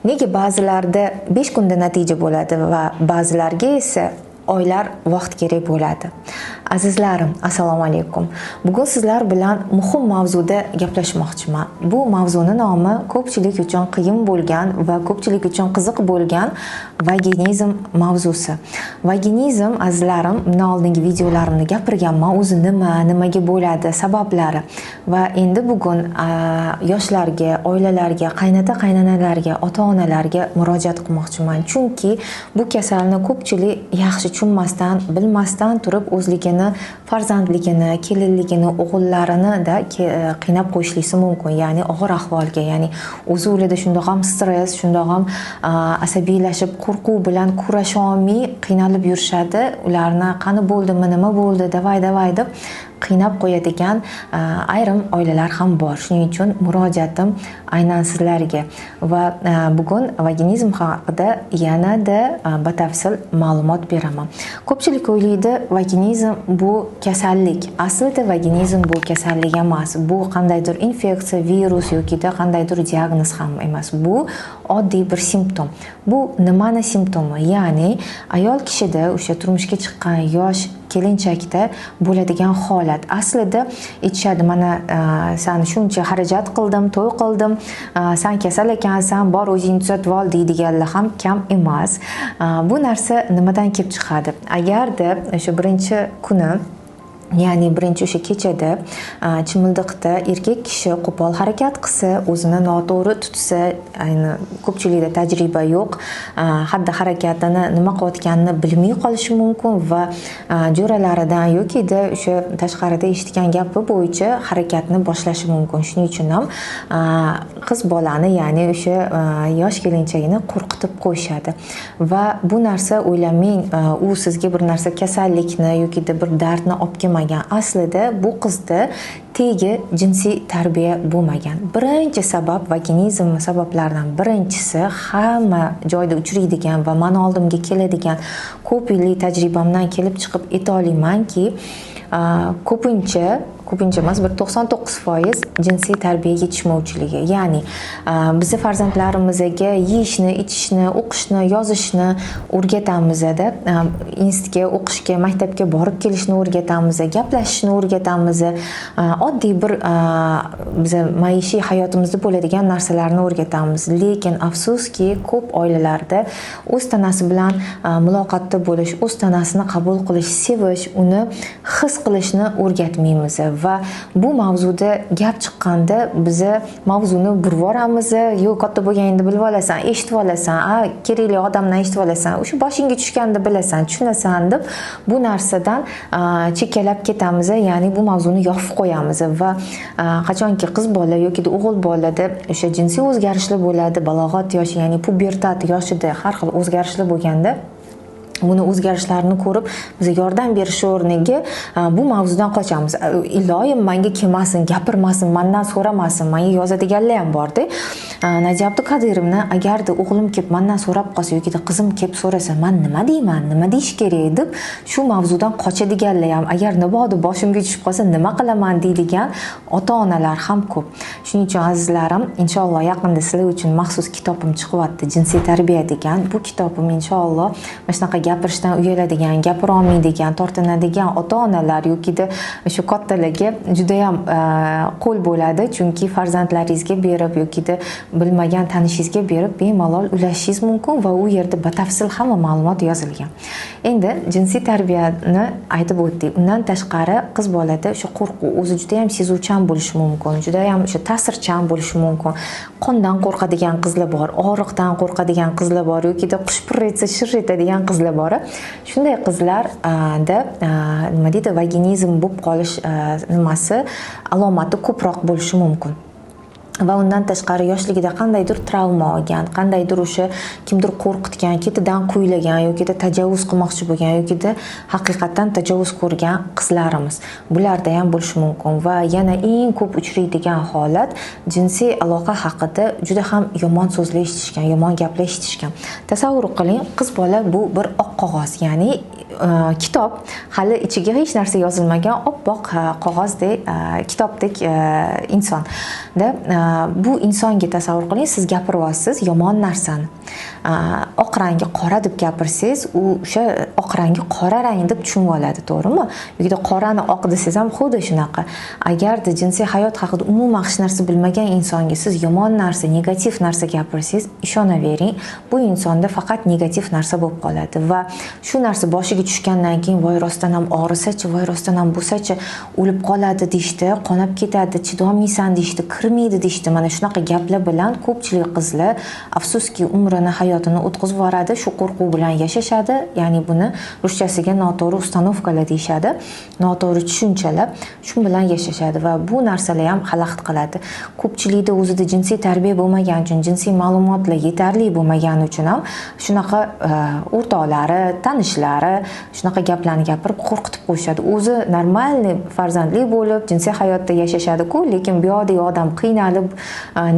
Nega ba'zilarda 5 kunda natija bo'ladi va ba'zilarga esa oylar vaqt kerak bo'ladi? Azizlarim, assalomu alaykum. Bugun sizlar bilan muhim mavzuda gaplashmoqchiman. Bu mavzuni nomi ko'pchilik uchun qiyin bo'lgan va ko'pchilik uchun qiziq bo'lgan vaginizm mavzusi. Vaginizm, azizlarim, bundan oldingi videolarimda gapirganman, o'zi nima, nimaga bo'ladi, sabablari. Va endi bugun yoshlarga, oilalarga, qaynota qaynanalarga, ota-onalarga murojaat qilmoqchiman. Chunki bu kasalni ko'pchilik yaxshi tushunmasdan, bilmasdan turib o'zligini, farzandligini, kelinligini, o'g'illarini da qiynab qo'yishligi mumkin, ya'ni og'ir ahvolga, ya'ni o'zi ularda shundoq ham stress, shundoq ham asabiylashib, qo'rquv bilan kurasha olmay qiynalib yurishadi. Ularni qani bo'ldimi, nima bo'ldi, davay davay deb qiynab qo'yadigan ayrim oilalar ham bor. Shuning uchun murojaatim aynan sizlarga. Va bugun vaginizm haqida yanada batafsil ma'lumot beraman. Ko'pchilik o'ylaydi, vaginizm bu kasallik. Aslida vaginizm bu kasallik emas. Bu qandaydir infeksiya, virus yoki qandaydir diagnoz ham emas. Bu oddiy bir simptom. Bu nimani simptomi? Ya'ni ayol kishida o'sha turmushga chiqqan yosh kelinchakda bo'ladigan holat. Aslida aytishadi, mana san shuncha xarajat qildim, to'y qildim, san kasal ekansan, bor o'zing tuzatib ol deydiganlar ham kam emas. Bu narsa nimadan kelib chiqadi? Agarda o'sha birinchi kuni, ya'ni birinchi o'sha kechada chimildiqda erkak kishi qo'pol harakat qilsa, o'zini noto'g'ri tutsa, ayni ko'pchilikda tajriba yo'q, xatti harakatini nima qilayotganini bilmay qolishi mumkin va jo'ralaridan yokida o'sha tashqarida eshitgan gapi bo'yicha harakatni boshlashi mumkin. Shuning uchun ham qiz bolani, ya'ni o'sha yosh kelinchagini qo'rqitib qo'yishadi. Va bu narsa o'ylamang, u sizga bir narsa, kasallikni yokida bir dardni olib kelmagan. Aslida bu qizda tegi jinsiy tarbiya bo'lmagan. Birinchi sabab, vaginizm sabablaridan birinchisi, hamma joyda uchraydigan va mani oldimga keladigan ko'p yillik tajribamdan kelib chiqib ayta olamanki, ko'pincha, ko'pincha emas, bir 99% jinsiy tarbiya yetishmovchiligi. Ya'ni bizni farzandlarimizga yeyishni, ichishni, o'qishni, yozishni o'rgatamizda, institutga, o'qishga, maktabga borib kelishni o'rgatamiz, gaplashishni o'rgatamiz, oddiy bir biza maishiy hayotimizda bo'ladigan narsalarni o'rgatamiz. Lekin afsuski, ko'p oilalarda o'z tanasi bilan muloqotda bo'lish, o'z tanasini qabul qilish, sevish, uni his qilishni o'rgatmaymiz. Va bu mavzuda gap chiqqanda biza mavzuni burib yuboramiz. Yo'q, katta bo'lganingda bilib olasan, eshitib olasan, a, kerakli odamdan eshitib olasan, o'sha boshingga tushganda bilasan, tushunasan deb bu narsadan chekkalab ketamiz, ya'ni bu mavzuni yopib qo'yamiz. Va qachonki qiz bola yoki o'g'il bolada o'sha jinsiy o'zgarishlar bo'ladi, balog'at yoshi, ya'ni pubertat yoshida har xil o'zgarishlar bo'lganda, buni o'zgarishlarini ko'rib bizga yordam berish o'rniga bu mavzudan qochamiz. Iloyim menga kelmasin, gapirmasin, mendan so'ramasin, menga yozadiganlar ham borda. Najiya Abduqadirovna, agarda o'g'lim kelib mendan so'rab qolsa yoki qizim kelib so'rasa, men nima deyman, nima deyish kerak deb shu mavzudan qochadiganlar ham, agar mabodo boshimga tushib qolsa nima qilaman deydigan ota-onalar ham ko'p. Shuning uchun azizlarim, inshaalloh yaqinda sizlar uchun maxsus kitobim chiqyapti, jinsiy tarbiya degan. Bu kitobim inshaalloh mana shunaqa gapirishdan uyaladigan, gapira olmaydigan, tortinadigan ota-onalar yokida shu kattalarga juda ham qo'l bo'ladi, chunki farzandlaringizga berib yokida bilmagan tanishingizga berib bemalol ulashishingiz mumkin va u yerda batafsil hamma ma'lumot yozilgan. Endi jinsiy tarbiyani aytib o'tdik. Undan tashqari qiz bolada o'sha qo'rquv, o'zi juda ham sezuvchan bo'lishi mumkin, juda ham o'sha ta'sirchan bo'lishi mumkin. Qondan qo'rqadigan qizlar bor, og'riqdan qo'rqadigan qizlar bor yokida qush pir etsa shir etadigan qizlar bor. Shunday qizlarda nima deydi, vaginizm bo'lib qolish nimasi alomati ko'proq bo'lishi mumkin. Va undan tashqari yoshligida qandaydir travma olgan, qandaydir o'sha kimdir qo'rqitgan, ketidan kuylagan yokida tajovuz qilmoqchi bo'lgan yokida haqiqatdan tajovuz ko'rgan qizlarimiz, bularda ham bo'lishi mumkin. Va yana eng ko'p uchraydigan holat, jinsiy aloqa haqida juda ham yomon so'zlar eshitishgan, yomon gaplar eshitishgan. Tasavvur qiling, qiz bola bu bir oq qog'oz, ya'ni kitob, hali ichiga hech narsa yozilmagan oppoq qog'ozdek kitobdek inson. Da bu insonga tasavvur qiling, siz gapiryapsiz yomon narsani. Oq rangi qora deb gapirsangiz, u o'sha oq rangi qora rang deb tushunib oladi, to'g'rimi? Yoki qorani oq desangiz ham xuddi shunaqa. Agarda jinsiy hayot haqida umuman hech narsa bilmagan insonga siz yomon narsa, negativ narsa gapirsangiz, ishonavering, bu insonda faqat negativ narsa bo'lib qoladi va shu narsa boshiga tushgandan keyin voy rostdan ham og'risachi, voy rostdan ham bo'lsachi, o'lib qoladi deyishdi, qonab ketadi, chidolmaysan deyishdi, kirmaydi deyishdi. Mana shunaqa gaplar bilan ko'pchilik qizlar afsuski umrini, hayotini o'tkazib yuboradi, shu qo'rquv bilan yashashadi. Ya'ni buni ruschasiga noto'g'ri ustanovkalar deyishadi, noto'g'ri tushunchalar, shu bilan yashashadi va bu narsalar ham xalaqit qiladi. Ko'pchilikda o'zida jinsiy tarbiya bo'lmagani uchun, jinsiy ma'lumotlar yetarli bo'lmagani uchun ham shunaqa o'rtoqlari, tanishlari shunaqa gaplarni gapirib qo'rqitib qo'yishadi. O'zi normalniy farzandli bo'lib, jinsiy hayotda yashashadi-ku, lekin bu yoqdagi odam qiynalib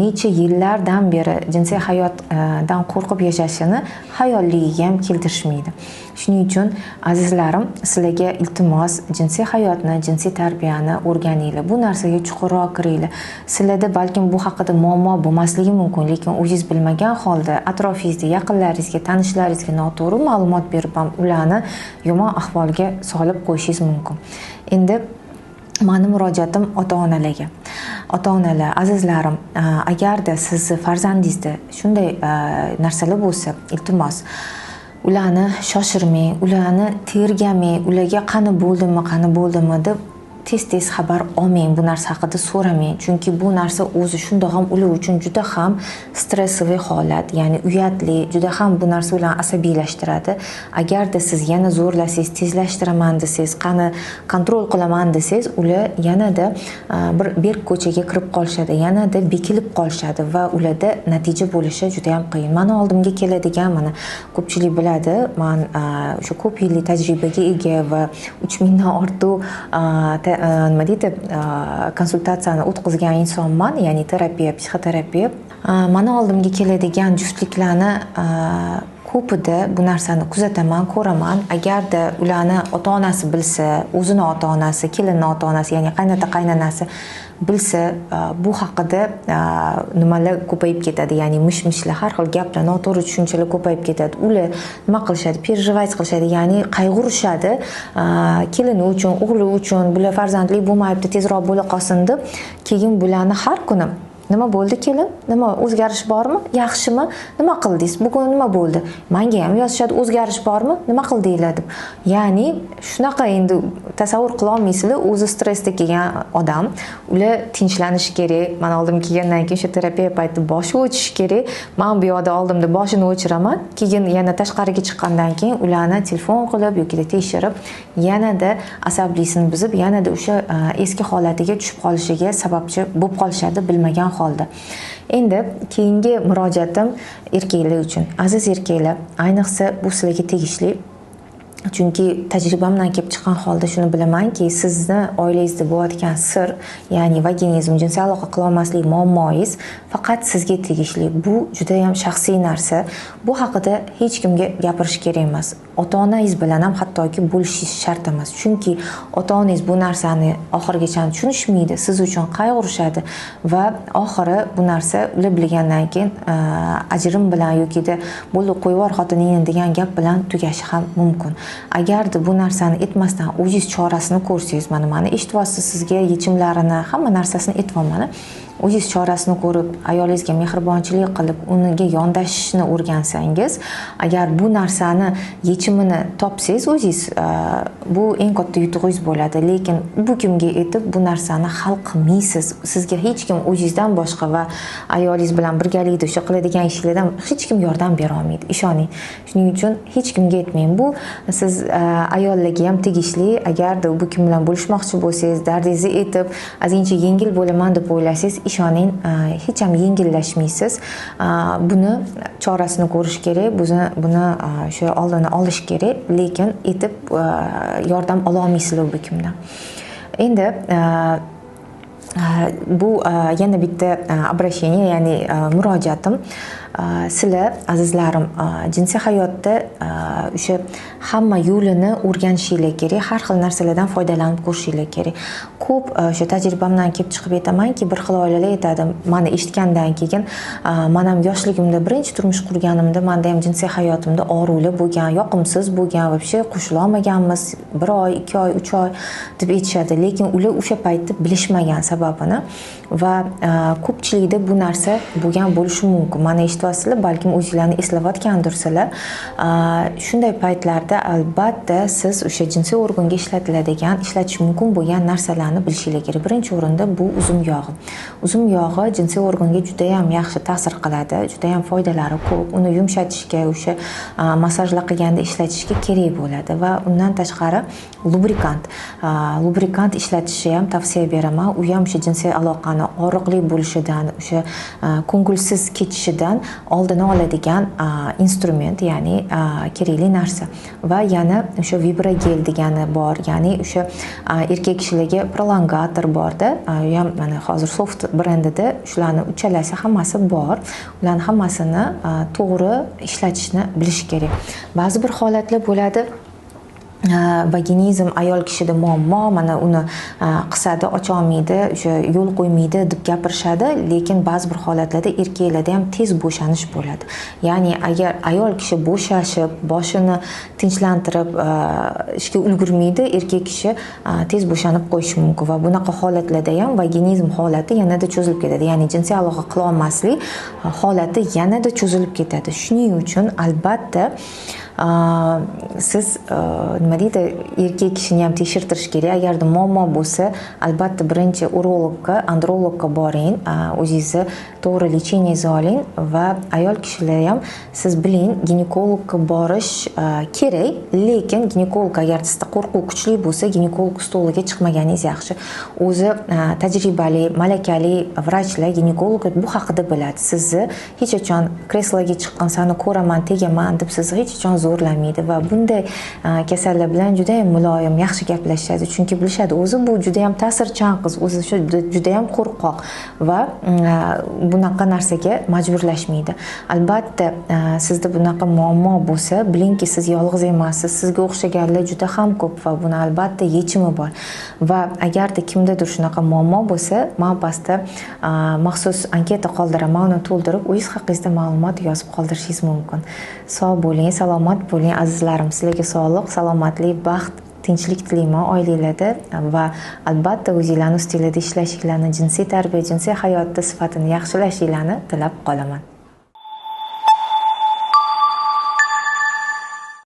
necha yillardan beri jinsiy hayotdan qo'rqib yashashini xayolligiga ham keltirishmaydi. Shuning uchun azizlarim, sizlarga iltimos, jinsiy hayotni, jinsiy tarbiyani o'rganinglar. Bu narsaga chuqurroq kiringlar. Sizlarda balkim bu haqida muammo bo'lmasligi mumkin, lekin o'zingiz bilmagan holda atrofingizda, yaqinlaringizga, tanishlaringizga noto'g'ri ma'lumot berib ham ularni yomon ahvolga solib qo'yishingiz mumkin. Endi meni murojaatim ota-onalarga. Ota-onalar, azizlarim, agarda sizni farzandingizda shunday narsalar bo'lsa, iltimos, ularni shoshirmang, ularni tergamang, ularga qani bo'ldimi, qani bo'ldimi deb tez-tez xabar olmang, bu narsa haqida so'ramang. Chunki bu narsa o'zi shundoq ham ular uchun juda ham stressli holat, ya'ni uyatli, juda ham bu narsa ularni asabiylashtiradi. Agarda siz yana zo'rlasangiz, tezlashtiraman desangiz, qani kontrol qilaman desangiz, ular yanada bir berk ko'chaga kirib qolishadi, yanada bekilib qolishadi va ularda natija bo'lishi juda ham qiyin. Meni oldimga keladigan, mana ko'pchilik biladi, men o'sha ko'p yillik tajribaga ega va 3000 dan ortiq nima deydi, konsultatsiyani o'tkazgan insonman, ya'ni terapiya, psixoterapiya. Mani oldimga keladigan juftliklarni ko'pida bu narsani kuzataman, ko'raman. Agarda ularni ota-onasi bilsa, o'zini ota-onasi, kelinni ota-onasi, ya'ni qaynota qaynonasi bilsa, bu haqida nimalar ko'payib ketadi, ya'ni mish-mishlar, har xil gaplar, noto'g'ri tushunchalar ko'payib ketadi. Ular nima qilishadi? Perejivать qilishadi, ya'ni qayg'urishadi kelini uchun, o'g'li uchun, bular farzandli bo'lmayapti, tezroq bo'la qolsin deb. Keyin bularni har kuni nima bo'ldi kelin? Nima o'zgarish bormi? Yaxshimi? Nima qildingiz? Bugun nima bo'ldi? Menga ham yozishadi, o'zgarish bormi? Nima qildinglar deb. Ya'ni shunaqa endi tasavvur qila olmaysizlar, o'zi stressda kelgan odam, ular tinchlanishi kerak. Men oldim kelgandan keyin o'sha terapiya payti boshi o'chishi kerak. Men bu yoqda oldimda boshini o'chiraman. Keyin yana tashqariga chiqqandan keyin ularni telefon qilib yoki tekshirib, yanada asablisini buzib, yanada o'sha eski holatiga tushib qolishiga sababchi bo'lib qolishadi bilmagan holda. Endi keyingi murojaatim erkaklar uchun. Aziz erkaklar, ayniqsa bu sizlarga tegishli. Chunki tajribamdan kelib chiqqan holda shuni bilamanki, sizni oilangizda bo'layotgan sir, ya'ni vaginizm, jinsiy aloqa qila olmaslik muammoyingiz faqat sizga tegishli. Bu juda ham shaxsiy narsa. Bu haqida hech kimga gapirish kerak emas. Ota-onangiz bilan ham hattoki bo'lishingiz shart emas. Chunki ota-onangiz bu narsani oxirigacha tushunishmaydi, siz uchun qayg'urishadi va oxiri bu narsa ular bilgandan keyin ajrim bilan yoki bo'ldi qo'yib yubor xotiningni degan gap bilan tugashi ham mumkin. Agarda bu narsani aytmasdan o'zingiz chorasini ko'rsangiz, mana meni eshityapsiz, sizga yechimlarini, hamma narsasini aytyapman. O'zingiz chorasini ko'rib, ayolingizga mehribonchilik qilib, uniga yondashishni o'rgansangiz, agar bu narsani yechimini topsangiz o'zingiz, bu eng katta yutug'ingiz bo'ladi. Lekin bu kimga aytib bu narsani hal qilmaysiz. Sizga hech kim o'zingizdan boshqa va ayolingiz bilan birgalikda o'sha qiladigan ishlardan hech kim yordam bera olmaydi, ishoning. Shuning uchun hech kimga aytmang. Bu siz ayollarga ham tegishli. Agarda bu kim bilan bo'lishmoqchi bo'lsangiz, dardingizni aytib, ozgincha yengil bo'laman deb o'ylasangiz, ishoning, hech ham yengillashmaysiz. Buni chorasini ko'rish kerak, buni o'sha oldini olish kerak, lekin aytib yordam ola olmaysizlar bu kimdan. Endi bu yana bitta обращение, ya'ni murojaatim. Sizlar azizlarim, jinsiy hayotda o'sha hamma yo'lini o'rganishinglar kerak, har xil narsalardan foydalanib ko'rishinglar kerak. Ko'p o'sha tajribamdan kelib chiqib aytamanki, bir xil oilalar aytadi, meni eshitgandan keyin, men ham yoshligimda birinchi turmush qurganimda menda ham jinsiy hayotimda og'riqli bo'lgan, yoqimsiz bo'lgan, вообще qo'shila olmaganmiz, 1 oy, 2 oy, 3 oy deb aytishadi, lekin ular o'sha paytda bilishmagan sababini va ko'pchilikda bu narsa bo'lgan bo'lishi mumkin. Mana eshityapsizlar, balkim o'zinglarni eslayotgandirsizlar. Shunday paytlarda albatta siz o'sha jinsiy organga ishlatiladigan, ishlatish mumkin bo'lgan narsalarni bilishingiz kerak. Birinchi o'rinda bu uzum yog'i. Uzum yog'i jinsiy organga juda ham yaxshi ta'sir qiladi, juda ham foydalari ko'p. Uni yumshatishga, o'sha massajlar qilganda ishlatishga kerak bo'ladi va undan tashqari lubrikant. Lubrikant ishlatishni ham tavsiya beraman. U ham o'sha jinsiy aloqani og'riqli bo'lishidan, o'sha ko'ngilsiz kechishidan oldini oladigan instrument, ya'ni kerakli narsa. Va yana o'sha vibrogel degani bor, ya'ni o'sha erkak kishilarga prolongator borda, u ham mana hozir Soft brendida shularni uchalasi hammasi bor. Ularni hammasini to'g'ri ishlatishni bilish kerak. Ba'zi bir holatlar bo'ladi, vaginizm ayol kishida muammo, mana uni qisadi, ocha olmaydi, o'sha yo'l qo'ymaydi deb gapirishadi, lekin ba'zi bir holatlarda erkaklarda ham tez bo'shanish bo'ladi. Ya'ni agar ayol kishi bo'shashib, boshini tinchlantirib ishga ulgurmaydi, erkak kishi tez bo'shanib qo'yishi mumkin va bunaqa holatlarda ham vaginizm holati yanada cho'zilib ketadi. Ya'ni jinsiy aloqa qila olmaslik holati yanada cho'zilib ketadi. Shuning uchun albatta siz nima deydi, erkak kishini ham tekshirtirish kerak. Agarda muammo bo'lsa, albatta birinchi urologga, andrologga boring, o'zingizni to'g'ri lecheniyangizni oling va ayol kishilar ham siz biling, ginekologga borish kerak, lekin ginekolog agar sizda qo'rquv kuchli bo'lsa, ginekolog stoliga chiqmaganingiz yaxshi. O'zi tajribali, malakali vrachlar, ginekolog bu haqida biladi. Sizni hech qachon kresloga chiqqan, seni ko'raman, tegaman deb sizni hech qachon zo'rlamaydi va bunday kasallar bilan juda ham muloyim, yaxshi gaplashadi, chunki bilishadi o'zi bu juda ham ta'sirchan qiz, o'zi shu juda ham qo'rqoq va bunaqa narsaga majburlashmaydi. Albatta sizda bunaqa muammo bo'lsa, bilingki siz yolg'iz emassiz, sizga o'xshaganlar juda ham ko'p va buni albatta yechimi bor. Va agarda kimdadir shunaqa muammo bo'lsa, men pastda maxsus anketa qoldiraman, uni to'ldirib, o'zingiz haqingizda ma'lumot yozib qoldirishingiz mumkin. Sog' bo'ling, salomat bo'ling azizlarim. Sizlarga sog'lik, salomatlik, baxt, tinchlik tilayman oilalarda va albatta o'zinglarning ustingizda ishlashinglarni, jinsiy tarbiya, jinsiy hayotda sifatini yaxshilashinglarni tilab qolaman.